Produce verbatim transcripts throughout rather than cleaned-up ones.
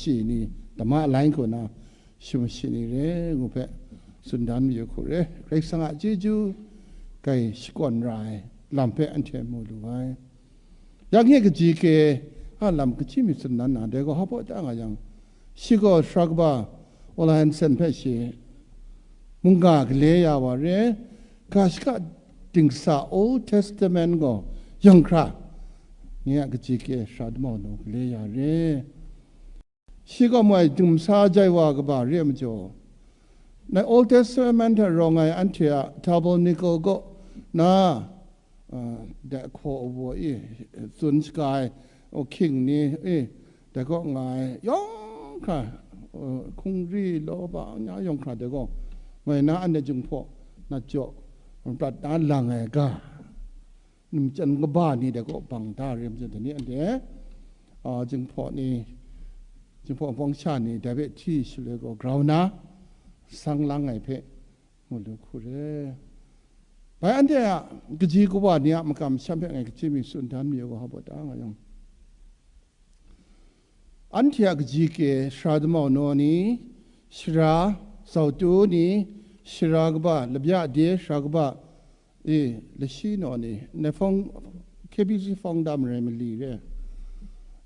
shi ni, dama alai kaw na, shum shi ni re ngu hpe, tsun dan mayu hku re, Karai Kasang a chyeju, kai shakawn ra ai lam hpe anhte mu lu ai. Yang nye kaji ke a lam kaji mi tsun dan na, dai gaw hpa ta nga yang, shi gaw sara kaba Ola Hansen hpe shi mungga gale ya wa re, ga shaka dingsa Old Testament gaw yawng hkra, nye a kaji ke sara damau nu gale ya re. Shi gaw moi dumsa jai wa kaba re ai majaw, na Old Testament hta rawng ai anhte a tabernacle kaw na, a, dai hkaw awa i, tsun shaga ai, o, hkying ni i, dai kaw nga ai, yawng hkra, o, hkungri, law ba, nya yawng hkra dai gaw, moi na anhte jinghpaw na jaw, prat na lang ai ga, numchyan kaba ni dai kaw bang da re ai majaw, dai ni anhte, a, jinghpaw ni, jinghpaw bawng sha ni dai hpe hti shaloi gaw grau na, sang lang ai hpe, mu lu hku re. Bai anhte a kaji kawa ni a makam masham hpe ngai kaji mi tsun dan mayu ga, hpa ta nga yang, anhte a kaji ke sara damau naw ni, sara zautu ni, sara kaba, labya de sara kaba, e, lashi naw ni, nai hpawng, K B C hpawng da marai mali re.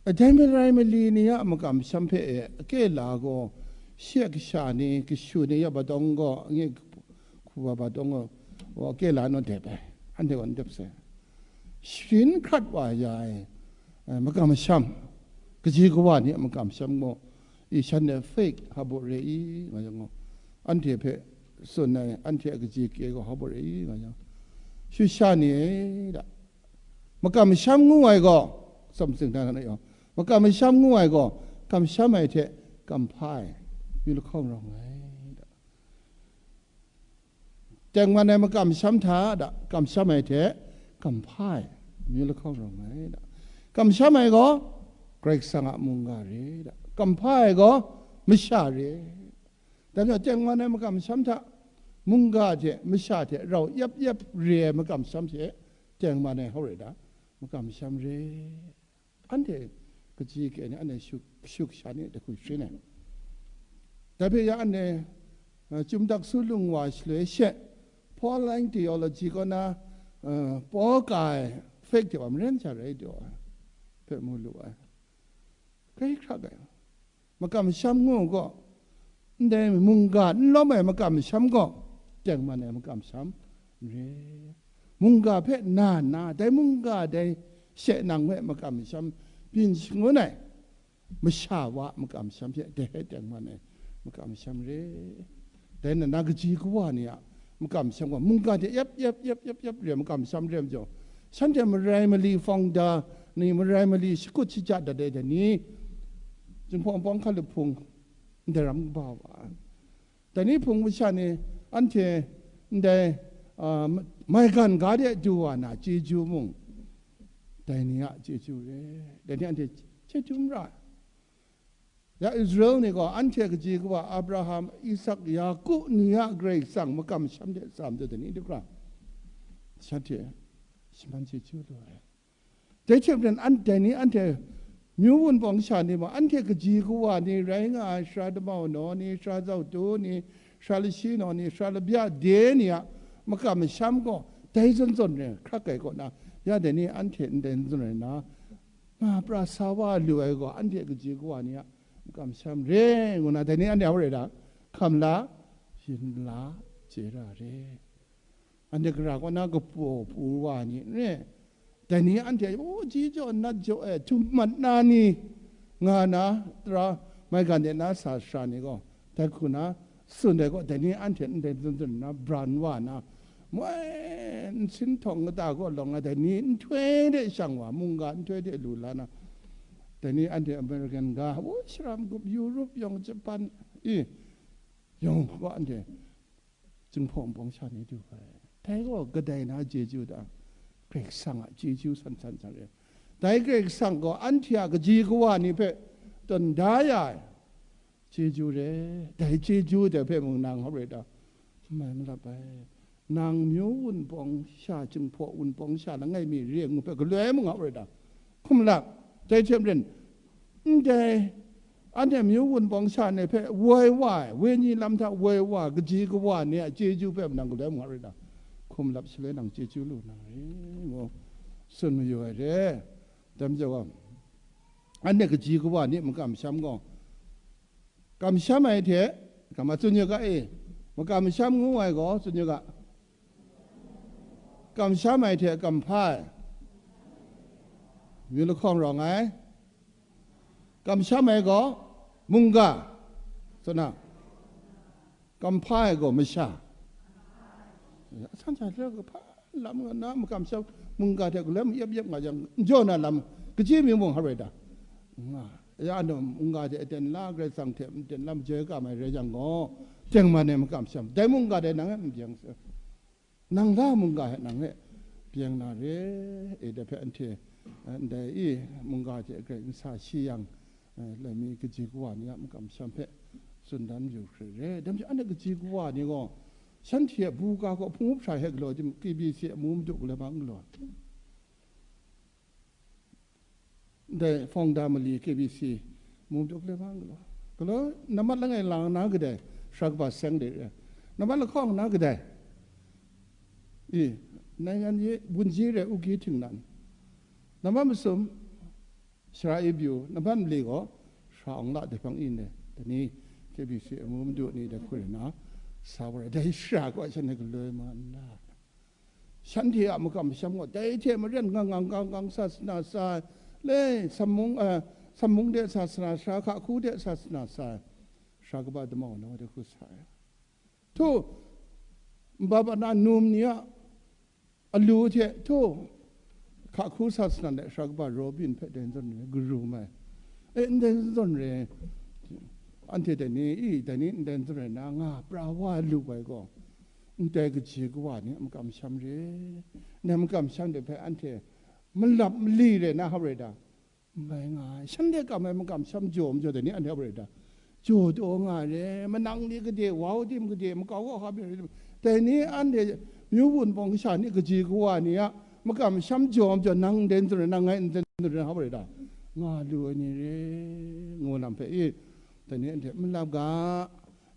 Dai marai mali ni a makam masham hpe e, akela gaw, shi a kasha ni, kashu ni ya badawng gaw, nye hku wa badawng gaw, wa akela naw dep ai, anhte gaw n dep sai. Sharin hkrat wa ya ai, eh, makam masham, kaji kawa ni a makam masham gaw, i shanhte fake hpa re i, nga yang gaw, anhte hpe tsun ai, anhte a kaji ke gaw hpa re i, nga yang, shusha ni e da, makam masham ngu ai gaw, tsaw matsing dan na yawng, makam masham ngu ai gaw, kamsham ai hte kamhpa ai, myu lahkawng rawng ai da. Tengman ai makam masham hta da, kamsham ai hte kamhpa ai, myu lahkawng rawng ai da. Kamsham ai gaw, Karai Kasang a mungga re da. Kamhpa ai gaw, masha re. Dai majaw, tengman ai makam masham hta, mungga hte masha hte rau yap yap re ai makam masham hte, tengman ai hau re da, makam masham re. Anhte kaji ke ni, anhte shu, shu kasha ni dai hku sharin ai. Dai hpe ya anhte, uh, Chyum Dak Su lung wa shaloi she, Pauline theology kaw na, uh, Paul ka ai fake hte wa maren sha rai taw ai hpe mu lu ai. Grai hkra ai. Makam masham ngu gaw, ndai mungga n lawm ai makam masham gaw, tengman ai makam masham n re. Mungga hpe na nna, dai mungga dai she nang hpe makam masham byin shangun ai, masha wa makam masham hte dai hpe tengman ai makam masham re. Dai na, na kaji kawa ni a makam masham gaw, mungga hte yap, yap, yap, yap, yap re makam masham re ai majaw, shanhte marai mali fawng da ni, marai mali shakut shaja dat ai dai ni, Jinghpaw Wunpawng hkalup hpung ndai ram kaba wa ai. Dai ni hpung masha ni anhte ndai, a, maigan ga de du wa na chyeju mung, dai ni a chyeju re, dai ni anhte chyeju n ra ai. Ya Israel ni gaw anhte kaji kawa Abraham, Isak, Yaku ni a Karai Kasang makam masham hte tsa majaw dai ni du hkra, shanhte shaman chyeju lu ai. Dai hte maren an, dai ni anhte myu wunpawng sha ni mung, anhte kaji kawa ni rai nga ai, sara damau naw ni, sara zautu ni, sara lashi naw ni, sara labya de ni a makam masham gaw dai zawn zawn rai hkrak ai kaw na, ya dai ni anhte ndai zawn rai na, nga pra sa wa lu ai gaw, anhte kaji kawa ni a makam masham re ngu na, dai ni anhte hpa rai da, hkam la, yin la, chye ra re. Anhte gara kaw na kapaw pu wa ni n re, dai ni anhte, o, ji jaw nat jaw e, htum mat na ni, nga na, tara maigan de na sa sara ni gaw, dai hku na tsun ai gaw, dai ni anhte ndai zawn zawn na bran wa na, moi nsin htawng kata gaw lawng ai, dai ni nhtoi de shang wa, mungga nhtoi de lu la na, dai ni anhte American ga, o, shara magup, Europe yawng, Japan, i, yawng gaw anhte Jinghpaw Wunpawng sha ni du ai. Dai gaw kadai na chyeju dang, Karai Kasang a chyeju san san san re. Dai Karai Kasang gaw anhte a kaji kawa ni hpe tawn da ya ai chyeju re. Dai chyeju dai hpe mung nang hpa rai ta? Mai malap ai. Nang myu wunpawng sha, Jinghpaw Wunpawng sha langai mi re ngu hpe galoi mung hpa rai ta? Hkum lak, dai hte maren, ndai Anhte amyu wunpawng sha ni hpe woi wa ai, wenyi lam hta woi wa ai, kaji kawa ni a chyeju hpe nang galoi mung nga rai ta? Hkum lap shaloi nang chyeju lu na re, ngu tsun mayu ai re. Dai majaw gaw, anhte kaji kawa ni makam sham gaw, kamsham ai hte, ga ma tsun yu ga e, makam sham ngu ai gaw, tsun yu ga, kamsham ai hte kamhpa ai, myu lahkawng rawng ai, kamsham ai gaw mungga, tsun na, kamhpa ai gaw masha. Asan sha loi kahpa lam nga na, makamsham mungga hte galoi mayep yep nga jang, n jaw na lam, kaji mi mung hpa rai ta? Nga, ya, anhte mungga hte aten la, Karai Kasang hte aten la, majoi kam ai rai jang gaw, tengman e makamsham, dai mungga dai nang e n byeng sa. Nang la mungga hte nang e byeng na re, e, dai hpe anhte, eh, ndai i mungga hte grai n sa shi yang, eh, laimi kaji kawa ni a makamsham hpe tsun dan yu hkrit re. Dai majaw anhte kaji kawa ni gaw, shanhte a buga gaw hpung up hkra hte galaw tim, K B C amu madu galoi ma n galaw. Ndai founder mali K B C, mung duk le bang galaw. Galaw, nambat langai lang na kadai, sara kaba seng de re. Nambat lahkawng na kadai. I, naingan ye, bunji re, uki tingnan. Nambat masum, sara ibyu, nambat mali gaw, sara awng la de hpang i ne. Dai ni, K B C amu madu ni dai hku re na, sa wa re. Dai sara gaw, shanhte galoi ma nna. Shanhte a makam masham gaw dai hte maren nga ngang gang gang sasana sa ai, le, Sammung, eh, Sammung de sasana sa, Hkahku de sasana sa ai, sara kaba damau na wa de hku sa ai. Htu, nbap ana num ni a alu hte, htu, Hkahku sasana de sara kaba Robin hpe dai n zawn re, Guru mai. E, ndai n zawn re, anhte dai ni, i, dai ni ndai n zawn re na nga pra wa lu ai gaw, ndai kaji kawa ni a makam masham re, ndai makam masham de hpe anhte malap mali re na hap rai ta? N rai nga ai. Shanhte kam ai makam masham jaw majaw dai ni anhte hap rai ta? Jaw taw nga ai re, manang ni gade, wau tim gade, makau kaw hkap re, dai ni anhte myu wun pawng kasha ni kaji kawa ni a makam masham jaw majaw nang ndai n zawn re, nang ngai ndai n zawn re na hap rai ta? Nga lu ai ni re, ngu lam hpe, i, dai ni anhte malap ga,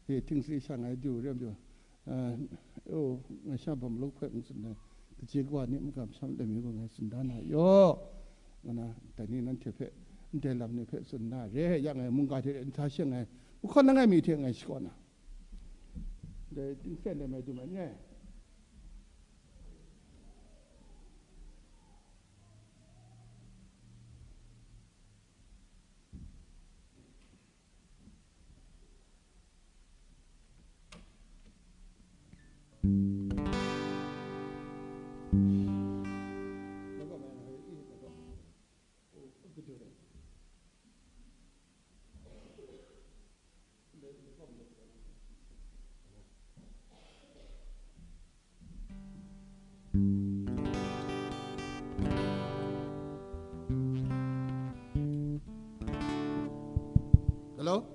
i, tingsi sha ngai du re majaw, Ah, o, ngai sha bam luk hpe n tsun ai, kaji kawa ni makam masham lami gaw ngai tsun da na yaw, nga na, dai ni nanhte hpe, ndai lam ni hpe tsun na re, ya ngai mungga hte n sa sheng ai, mahkawn langai mi hte ngai shakawn na, dai tingsen de mai du mai n rai. Hello?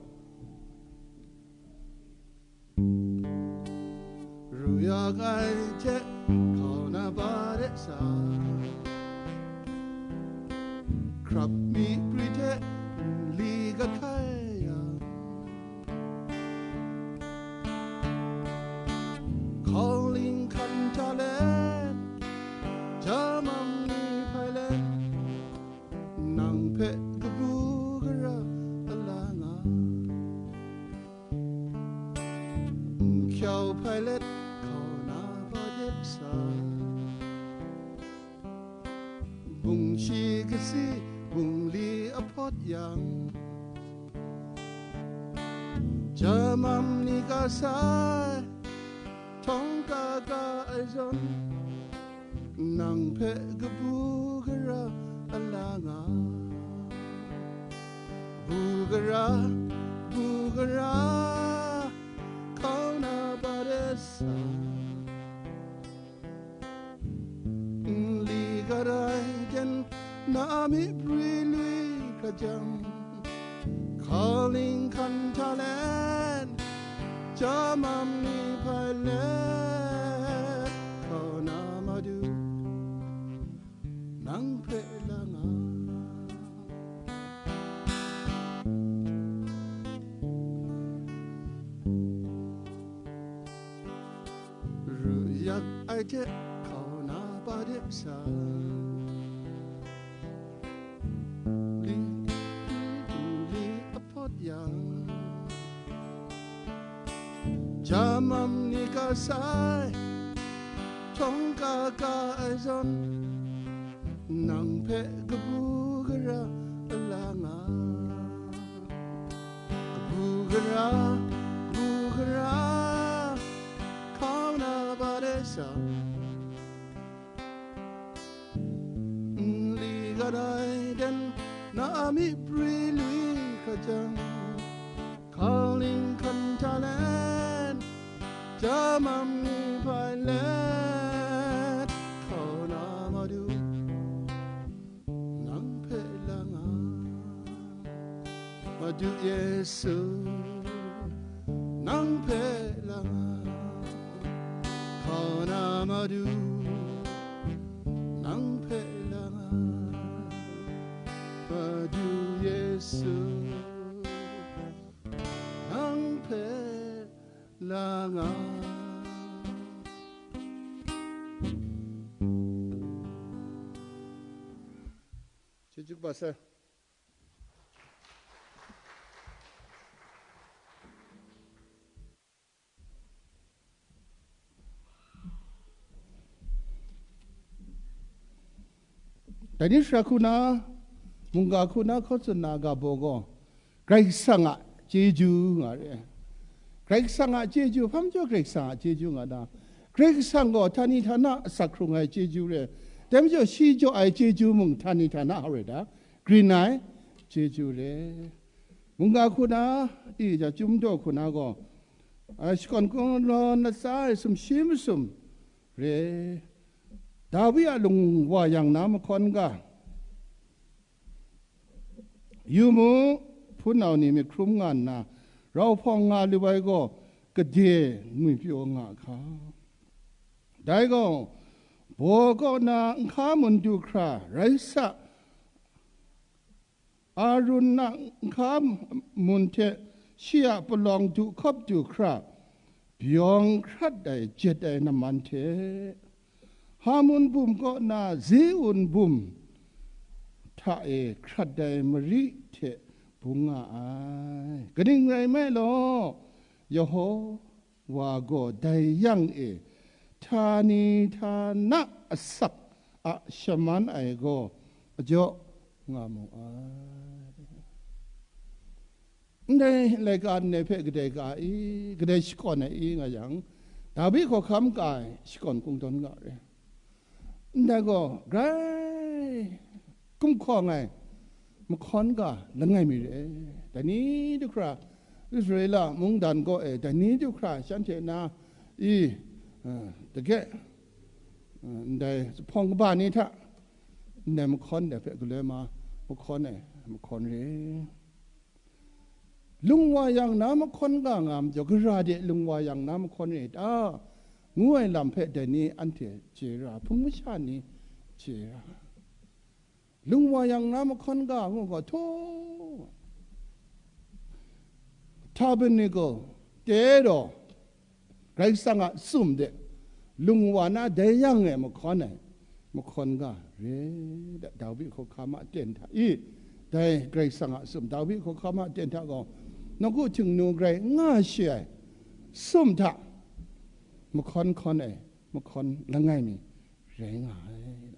Ru ya kai hte hkau na ba de sa, hkrap mi pri hte nli gat hkai yang, hkauling hkan hta let, ja mam ni hpai let, nang hpe kabu gara a la nga, n hkyau hpai let hkau na ba de sa, bungshi kasi bungli a hpawt yang, ja mam ni ka sai, htawng ka ka ai zawn, nang hpe kabu gara a la nga. Bu gara, bu gara, hkau na ba de sa, nli gat ai ten na a myi pri lui hkra jang, hkauling hkan hta let, ja mam ni hpai let, hkau na Madu, nang hpe la nga. Hte hkau na pa de sa, li, li, li a hpawt yang, jamam ni ka sai, htawng ka ka ai zawn, nang hpe kabu gara a la nga. Kabu gara, kabu gara, hkau na ba de sa. Nli gadai den na a myi pri lui hkajang, hkau ning hkan hta let, jamam ni hpai let, hkau na Madu, nang hpe la nga. Madu Yesu, nang hpe la nga. Hkau na Madu, nang hpe la nga. Madu Yesu, nang hpe la nga. Chyeju kaba sai. Dai ni sara hku na, mungga hku na hkaw tsun na ga baw gaw, Karai Kasang a chyeju nga re ai. Karai Kasang a chyeju, hpa majaw Karai Kasang a chyeju nga na? Karai Kasang gaw htani htana asak hkrung ai chyeju re, dai majaw shi jaw ai chyeju mung htani htana hkra da, grin ai chyeju re. Mungga hku na, i ja chyum daw hku na gaw, a, shakawn kungdawn latsa ai sumshi masum re. Dawi a lung wa yang na mahkawn ga, yu mu, hpunau ni myit hkrum nga nna, rau hpawng nga lu ai gaw, gade ngwipyaw nga hka. Dai gaw, baw kaw na nhka mun du hkra rai sa, Arun a nhka mun hte shi a palawng du hkawp du hkra, byawng hkrat ai jet ai namman hte, Hamun bum kaw na Ziun bum hta e hkrat ai mari hte bung nga ai. Kaning rai nme law, Yehowa gaw dai yang e htani htana asak a shaman ai gaw ajaw nga mu ai. Ndai laika ndai hpe kadai ka i, kadai shakawn ai i nga yang, Dawi hkawhkam ka ai shakawn kungdawn nga re. Ndai gaw grai kumhkawng ai mahkawn ga langai mi re. Dai ni du hkra, Israela mungdan kaw e dai ni du hkra shanhte na i, eh, dage, eh, ndai zuphpawng kaba ni hta ndai mahkawn dai hpe galoi ma mahkawn ai mahkawn re. Lung wa yang na mahkawn ga nga majaw, gara de lung wa yang na mahkawn re ta? Ngu ai lam hpe dai ni anhte chye ra, hpung masha ni chye ra. Lung wa yang na mahkawn ga ngu gaw, htaw, tabernacle, te daw, Karai Kasang a sum de lung wa na dai yang e mahkawn ai, mahkawn ga re, da-, Dawi hkawhkam a ten hta i, dai Karai Kasang a sum, Dawi hkawhkam a ten hta gaw, nawku htingnu grai n nga shi ai sum hta mahkawn hkawn ai, mahkawn langai mi rai nga ai.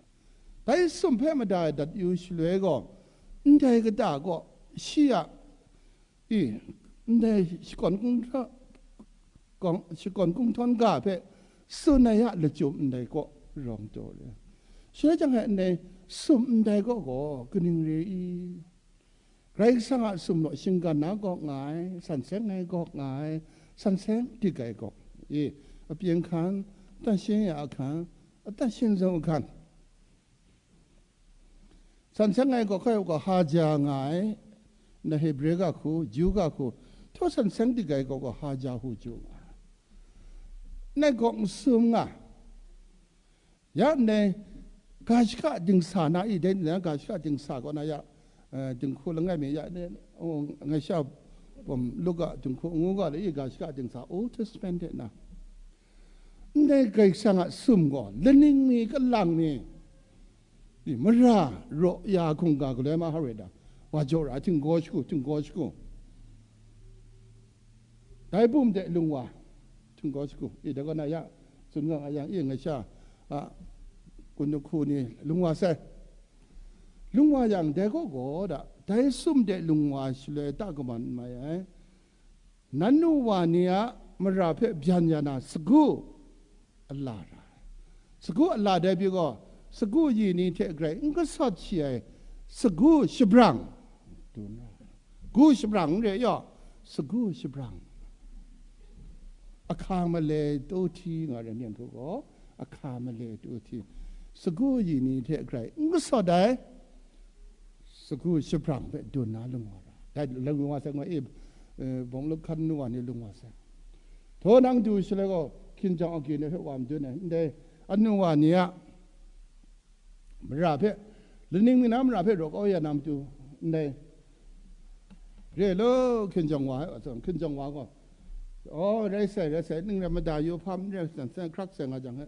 Dai sum hpe mada ai dat yu shaloi gaw, ndai kata gaw shi a I, ndai shakawn kung hta, kawng, shakawn kungdawn ga hpe tsun ai a lachyum ndai kaw rawng taw re. Shaloi jang e ndai sum ndai kaw gaw kaning re i? Karai Kasang a sum law shinggan na gawk nga ai, san seng ai gawk nga ai, san seng dik ai gawk i, apyin hkan, dan shing ya ahkan, adan shingzung ahkan. San seng ai gaw hkai u ga, haja nga ai, na Hebre ga hku, Ju ga hku, htaw san seng dik ai gaw, gaw haja hu ju nga ai. Nai gawk n sum nga. Ya ndai, ga shaka dingsa na i, dai na ga shaka dingsa kaw na ya, eh, dinghku langai mi ya, ne, oh, ngai sha bum Luka dinghku ngu ga le i, ga shaka dingsa, Old Testament de na. Ndai Karai Kasang a sum gaw, laning mi, kalang mi, mara raw ya hkungga galoi mahkra da, wa jaw ra, htinggaw shagu, htinggaw shagu. Dai bum de lung wa, htinggaw shagu, i, dai kaw na ya, tsun nga nga yang, i, ngai sha, a, kun hku ni lung wa sai. Lung wa yang, dai kaw gaw da, dai sum de lung wa shaloi ta kaman mai ai. Nan nu wa ni a mara hpe byan ya na sagu ala ra ai. Sagu ala dai pyi gaw, sagu yi ni hte grai n kasawt shi ai sagu shabrang dun ra ai. Gu shabrang n re yaw, sagu shabrang. Ahka male tu hti nga re, myen hku gaw, ahka male tu hti. Sagu yi ni hte grai n kasawt ai sagu shabrang hpe dun na lung wa ra. Dai lung wa sai, ngu e, eh, bawng luk hkan nu wa ni lung wa sai. Htaw nang du shaloi gaw, hkinjawng agyi ni hpe wa madun ai, ndai anu wa ni a mara hpe, laning mi na mara hpe raw kau ya na matu, ndai re lo, hkinjawng wa, hkinjawng wa gaw, "Oh, rai sai, rai sai, ning rai mada yu hpa n rai, san san hkrak sai nga jang he,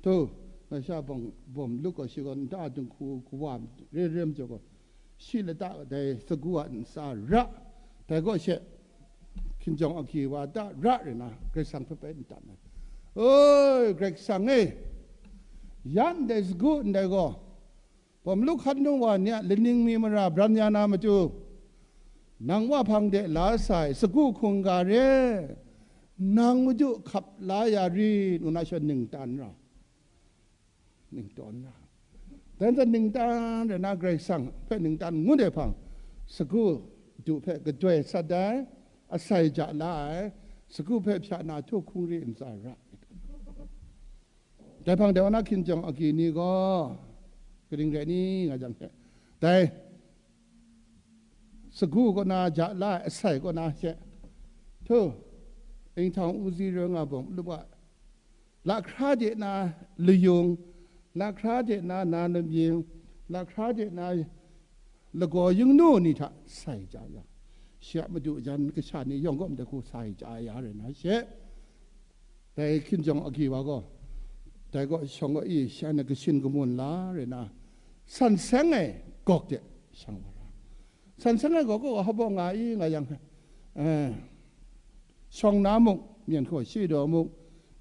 tu, ngai sha bawng bawm luk gaw, shi gaw nta dinghku kawa re re majaw gaw, shi lata dai sagu a ntsa ra, dai kaw she hkinjawng agyi wa da ra re na, Karai Kasang hpe bai n tan ai. Oi, Karai Kasang e, ya ndai sagu ndai gaw, bawm luk hkan nu wa ni a laning mi mara bran ya na matu, nang wa hpang de la sai sagu hkungga re, nang madu hkap la ya ri, ngu na sha ning tan ra, ning tawn ra. Dan zan ning tan re na, Karai Kasang hpe ning tan ngut ai hpang, sagu du hpe gadoi sat ai, asai ja la ai, sagu hpe hpya na htu hkungri ntsa ra. Dai hpang dai wa na hkinjawng agyi ni gaw, kaning rai ni nga jang hte, dai sagu kaw na ja la ai, asai kaw na she, htu, inghtaung uzi roi nga bawng lup a, lahkra de na layung, lahkra de na na lamying, lahkra de na lagaw yingnu ni hta sai ja yang, shi a madu jan kasha ni yawng gawm de hku sai ja ya re na she, dai hkinjawng agyi wa gaw, dai gaw shawng gaw i, shi a na kashin kamun la re na, san seng ai gawk de shang wa ra. San seng ai gawk gaw hpa baw nga i nga yang, eh, shawng na muk, myen hku shi daw muk,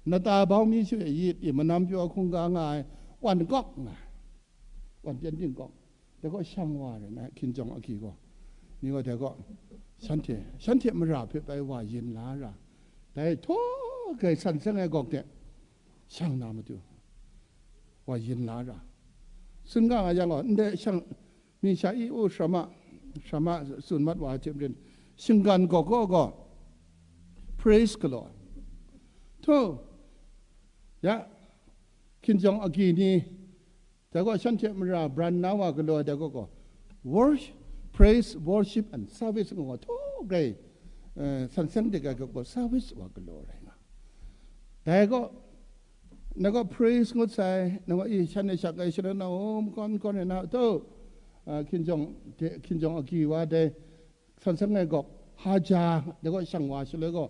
nata bau mi shu e yit i, manam pyaw hkungga nga ai, wan gawk nga ai, wan pyan ting gawk, dai gaw shang wa re na, hkinjawng agyi gaw, ni gaw dai gaw, shanhte, shanhte mara hpe bai wa yin la ra, dai htaw grai san seng ai gawk de shang na matu, wa yin la ra. Tsun ga nga yang gaw, ndai shang, mi sha i u shrama, shrama tsun mat wa ai hte maren, shinggan gaw gaw gaw, praise galaw ai. Htu, ya, hkinjawng agyi ni, dai gaw shanhte mara bran na wa galaw ai dai gaw gaw, worship, praise, worship and service ngu gaw htaw grai, eh, san seng de ai gaw gaw service wa galaw rai nga. Dai gaw, na gaw praise ngut sai, na gaw i shan e shak ai shaloi na, o, makawn makawn e na, to, ah, hkinjawng hte, hkinjawng agyi wa dai, san seng ai gawk, haja, dai gaw shang wa shaloi gaw,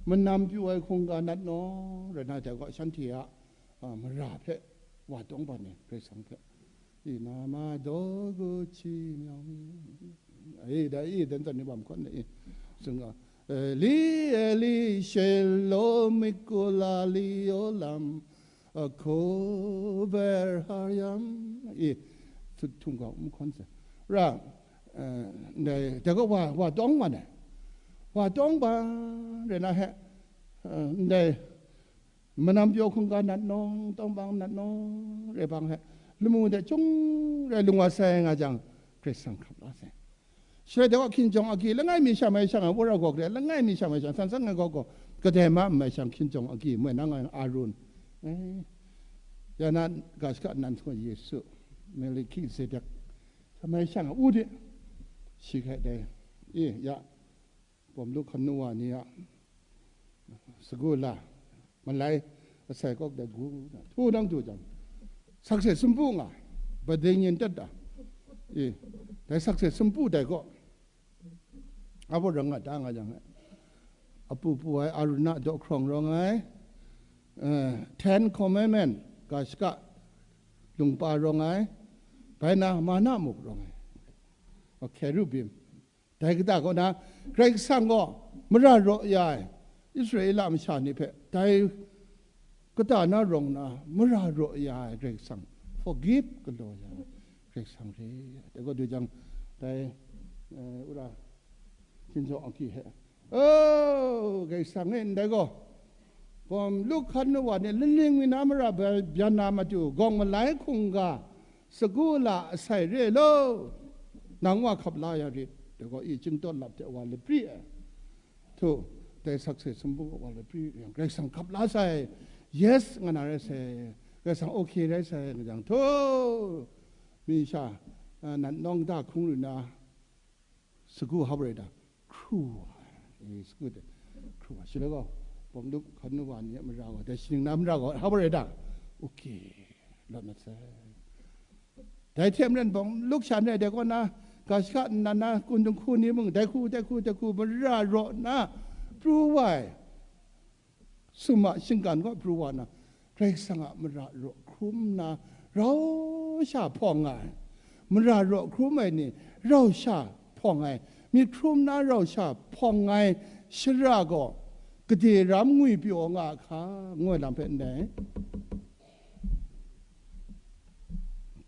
manam pyaw ai hkungga nat naw, rai na, dai gaw shanhte a, ah, mara hpe wa tawng ban e, Karai Kasang hpe. I na ma daw gu chi myang mi. Ai, dai i, dan zan ni bam hkawn na i. Sung a, Eli, Eli, shelo mikula li olam, a kover haryam. I, tu-, tung ga um hkawn se. Ra, eh, ndai, dai gaw wa, wa tawng man ai. Wa tawng ban, re na he, eh, ndai, manam pyaw hkungga nat nawng, tawng bang nat nawng, re bang he, lamu de chyung rai lung wa sai nga jang, Karai Kasang hkap la sai. Shaloi de wa hkinjawng agyi, langai mi sha mai shang ai, wora gawk de, langai mi sha mai shang, san san ngai gawk gaw, kadai ma n mai shang, hkinjawng agyi, moi nang ngai Arun, eh, ya na, ga shaka nan hkawt Yesu, Melchizedek, sha mai shang ai, u de, shi hkai dai, i, ya, bawm lu hkan nu wa ni a sagu la, malai, asai kawk dai gu, htu nang du jang, sakse sumpu nga, bading yin tat da, i, dai sakse sumpu dai gaw, a baw rang nga ta nga jang, apu pu ai Aruna daw hkrawng rawng ai, eh, Ten Commandment, ga shaka lungpa rawng ai, bai na mana muk rawng ai, oh, Kerubim. Dai kata kaw na, Karai Kasang gaw mara raw ya ai Israela masha ni hpe dai kata na rawng na mara raw ya ai Karai Kasang, forgive galaw ya ai Karai Kasang re. Dai gaw du jang, dai, eh, wora hkinjawng agyi hte, "O, Karai Kasang e ndai gaw, gawm lu hkan nu wa ni laning mi na mara bya-, byan na matu, gawng malai hkungga sagu la asai re law, nang wa hkap la ya rit." Dai gaw, i chyingtawt lap hte wa lapri ai. Htu, dai sakse sumpu wa lapri yang, Karai Kasang hkap la sai, yes nga na rai sai, Karai Kasang okay rai sai nga jang, htu, mi sha, a, nan nawng da hkung ru na, sagu hap rai da, hkru wa, e, sagu de, hkru wa, shi la gaw, bawm lup hkan nu wa ni a mara gaw, dai shaning na mara gaw, hap rai da, okay, lawt mat sai. Dai hte maren bawm lup sha nre de kaw na, ga shaka nnan na, kun dung hku ni mung, dai hku, dai hku, dai hku, mara raw na, pru wa ai. Sum a shinggan kaw pru wa na, Karai Kasang a mara raw hkrum nna, rau sha hpawng nga ai. Mara raw hkrum ai ni, rau sha hpawng ai. Myit hkrum na rau sha hpawng ai shara gaw, gade ram ngwipyaw nga a hka, ngu ai lam hpe ndai.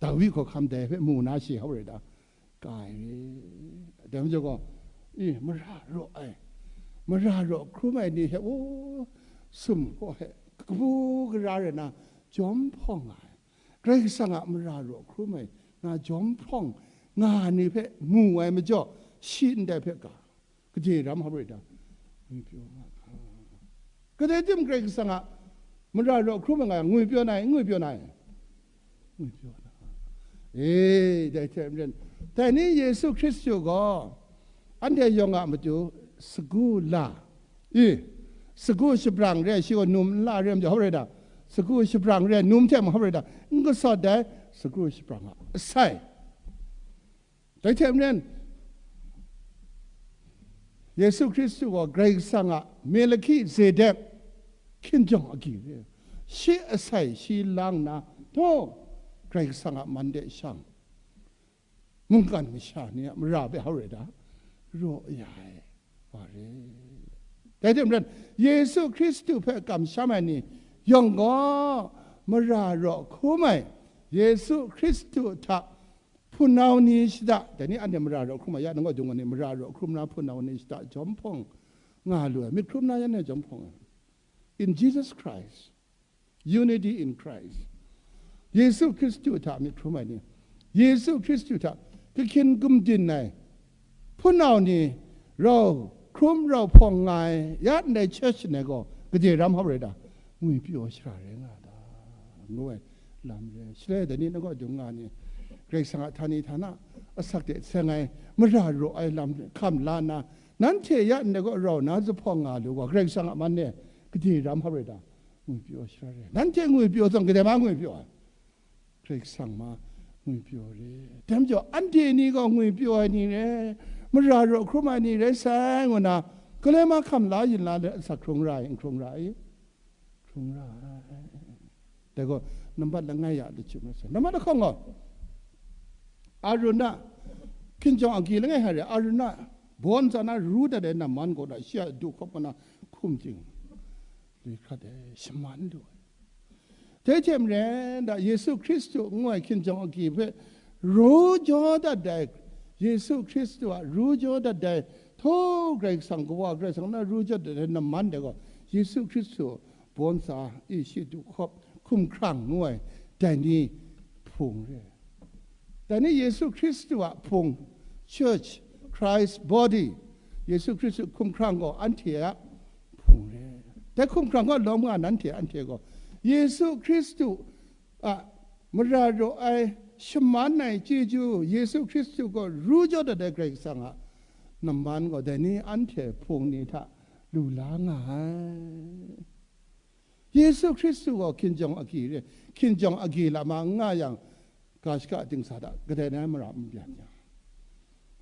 Dawi hkawhkam dai hpe mu na shi hau rai da, kai re. Dai majaw gaw, i, mara raw ai, mara raw hkrum ai ni hpe, o, sum kaw hpe kabu gara rai na, jawm hpawng nga ai. Karai Kasang a mara raw hkrum ai, nga jawm hpawng nga ni hpe mu ai majaw, shi ndai hpe ga, gade ram hap rai da, ngwipyaw nga hka. Kadai tim Karai Kasang a mara raw hkrum ai nga, ngwipyaw na ai, ngwipyaw na ai. Ngwipyaw na. E, dai hte maren, dai ni Yesu Hkristu gaw anhte yawng a matu sagu la, i, sagu shabrang re, shi gaw num nla re majaw hap rai da, sagu shabrang re, num hte mung hap rai da, n kasawt dai, sagu shabrang a asai. Dai hte maren, Yesu Hkristu gaw Karai Kasang a Melkizedek hkinjawng agyi re. Shi asai shi lang na, taw, Karai Kasang a man de shang, mungkan masha ni a mara hpe hau rai da, raw ya ai wa re. Dai hte maren, Yesu Hkristu hpe kamsham ai ni yawng gaw, mara raw hkrum ai Yesu Hkristu hta hpunau ni shada, dai ni anhte mara raw hkrum ai, ya nang kaw dung ai ni, mara raw hkrum na hpunau ni shada jawm hpawng nga lu ai, myit hkrum na yan e jawm hpawng ai. In Jesus Christ, unity in Christ. Yesu Hkristu hta myit hkrum ai ni, Yesu Hkristu hta kahkyin gumdin ai hpunau ni rau hkrum rau hpawng nga ai, ya ndai church ni gaw gade ram hap rai da, ngwipyaw shara rai nga ta, ngu ai lam re. Shaloi dai ni nang kaw dung nga ni, Karai Kasang a htani htana asak de seng ai mara raw ai lam hkam la nna, nanhte ya ndai kaw rau na zuphpawng nga lu gaw, Karai Kasang a man e gade ram hap rai da, ngwipyaw shara re. Nanhte ngwipyaw tsawng, gade ma ngwipyaw ai? Karai Kasang ma ngwipyaw re. Dai majaw, anhte ni gaw ngwipyaw ai ni re, mara raw hkrum ai ni rai sai, ngu na, galoi mahkam la yin la let asak hkrung ra ai, n hkrung ra ai? Hkrung ra ai. Dai gaw, nambat langai ya lachyum rai sai. Nambat lahkawng gaw, Arun a hkinjawng agyi langai hkrai re, Arun a bawn tsa na ru dat ai namman gaw da, shi a du hkawp na hkum ting, li hkrat ai, shaman lu ai. Dai hte maren da, Yesu Hkristu ngu ai hkinjawng agyi hpe ru jaw dat ai, Yesu Hkristu a ru jaw dat ai, htaw Karai Kasang Kawa, Karai Kasang na ru jaw dat ai namman dai gaw, Yesu Hkristu bawn tsa, i shi du hkawp, hkumhkrang ngu ai, dai ni hpung re. Dai ni Yesu Hkristu a hpung, church, Christ body, Yesu Hkristu hkumhkrang gaw anhte a hpung re. Dai hkumhkrang gaw lawm nga nanhte, anhte gaw Yesu Hkristu a mara raw ai, shaman ai chyeju, Yesu Hkristu gaw ru jaw dat ai Karai Kasang a namman gaw dai ni anhte hpung ni hta lu la nga ai. Yesu Hkristu gaw hkinjawng agyi re, hkinjawng agyi lam a n nga yang, ga shaka dingsa hta kadai na mara n byan yang.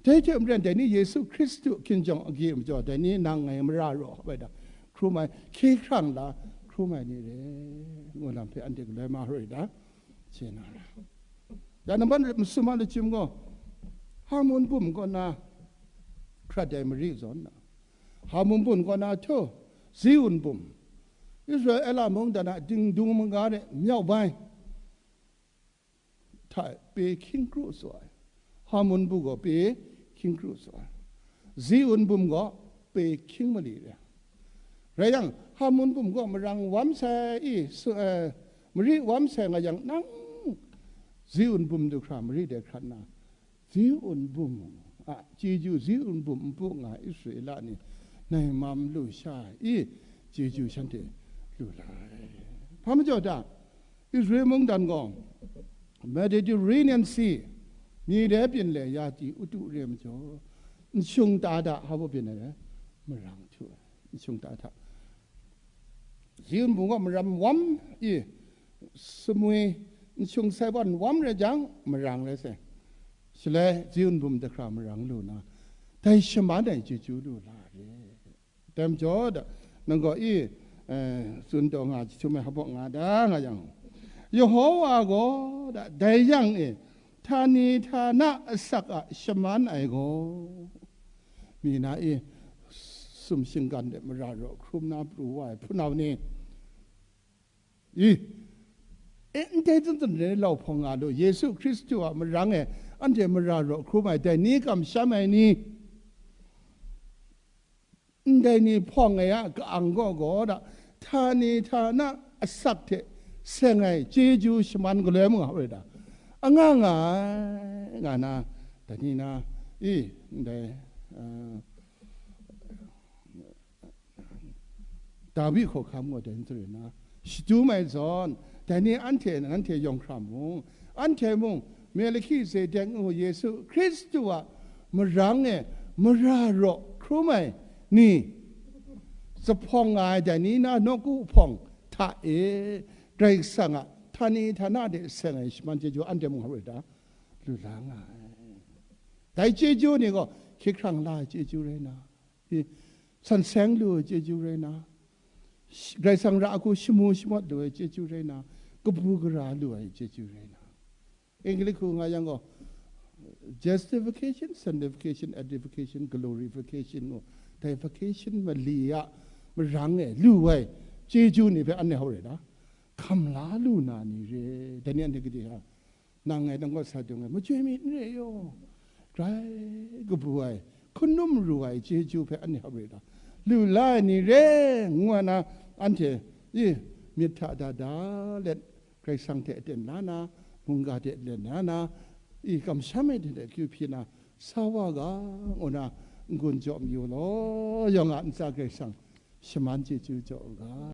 Dai hte maren, dai ni Yesu Hkristu hkinjawng agyi majaw, dai ni nang ngai mara raw hkap ai da, hkrum ai, hkye hkrang la, hkrum ai ni re, ngu lam hpe anhte galoi ma rai da, chye na ra. Ya nambat masum a lachyum gaw, Hamun bum kaw na hkrat ai mari zawn na, Hamun bum kaw na htaw, Ziun bum, Israela mungdan a dingdung manga de myau bai hta pe hkying kru tsu ai. Hamun bum gaw pe hkying kru tsu ai. Ziun bum gaw pe hkying mali re. Rai yang, Hamun bum gaw marang wam sai i, su-, eh, mari wam sai nga yang, nang Ziun bum du hkra mari de hkrat na, Ziun bum a chyeju, Ziun bum npu nga Israela ni nai mam lu sha i, chyeju shanhte lu la ai. Hpa majaw ta, Israel mungdan gaw Mediterranean Sea, mi de byin le ya ti utu re majaw, nshung ta da hpa baw byin ai, marang htu ai, nshung ta hta. Ziun bum gaw maram wam i, sumwi nshung sai wan wam rai jang, marang rai sai. Shaloi Ziun bum de hkra marang lu na, dai shaman ai chyeju lu la re. Dai majaw da, nang gaw i, eh, tsun taw nga, jahtum ai hpa baw nga da nga yang, Yehowa gaw da, dai yang e, htani htana asak a shaman ai gaw, mi na i, sum shinggan de mara raw hkrum na pru wa ai hpunau ni, i, e, ndai zawn zawn de lau hpawng nga lu, Yesu Hkristu a marang e anhte mara raw hkrum ai dai ni, kamsham ai ni, ndai ni hpawng ai a ka-ang gaw gaw da, htani htana asak hte seng ai chyeju shaman galoi mung a rai da, anga nga ai, nga na, dai ni na, i, ndai, ah, Dawi hkawhkam gaw dai n tsare na, shadum ai zawn, dai ni anhte, nanhte yawng hkra mung, anhte mung, Melhkizedek ngu Yesu Hkristu a marang e mara raw hkrum ai ni, zuphpawng nga ai dai ni na nawku hpawng hta e, Karai Kasang a htani htana de seng ai shaman chyeju anhte mung a rai da, lu la nga ai. Dai chyeju ni gaw hkye hkrang la ai chyeju rai na, i, san seng lu ai chyeju rai na, sh-, Karai Kasang ra a hku shamu shamawt lu ai chyeju rai na, kabu gara lu ai chyeju rai na. English hku nga yang gaw, justification, sanctification, edification, glorification ngu, dai vacation mali a marang e lu ai chyeju ni hpe anhte hau rai na, hkam la lu na ni re, dai ni anhte gade hka, nang ngai nang kaw sa dung ai, machyoi mi n re yaw, grai kabu ai, hkun num ru ai chyeju hpe anhte hap re ta, lu la ai ni re, ngu ai na, anhte, i, myit hta da da let, Karai Kasang hte aten la na, mungga hte aten la na, i, kamsham ai hte akyu hpyi na, sa wa ga, ngu na, n-gun jaw mayu law, yawng a ntsa Karai Kasang shaman chyeju jaw u ga.